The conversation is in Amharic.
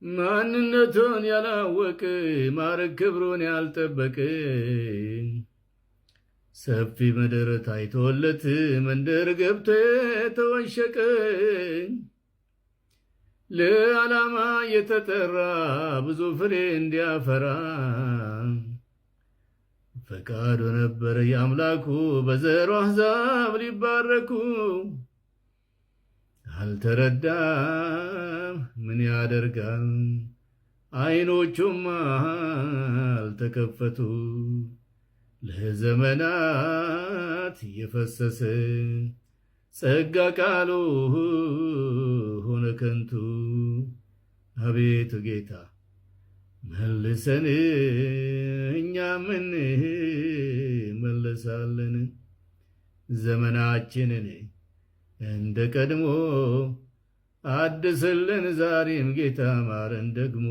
ማንነቱን ያላወቀ፣ ማዕረግ ክብሩን ያልጠበቀ፣ ሰፊ ምድር ታይቶለት መንደር ገብቶ ተወሸቀ፣ ለዓላማ የተጠራ ብዙ ፍሬ እንዲያፈራ ፈቃዱ ነበር የአምላኩ፣ በዘሩ አሕዛብ ሊባረኩ። አልተረዳም፣ ምን ያደርጋል፣ አይኖቹም አልተከፈቱ። ለዘመናት እየፈሰሰ ጸጋ ቃሉ ሆነ ከንቱ። አቤቱ ጌታ መልሰን፣ እኛ ምን መለሳለን? ዘመናችንን እንደ ቀድሞ አድስልን፣ ዛሬም ጌታ ማረን ደግሞ።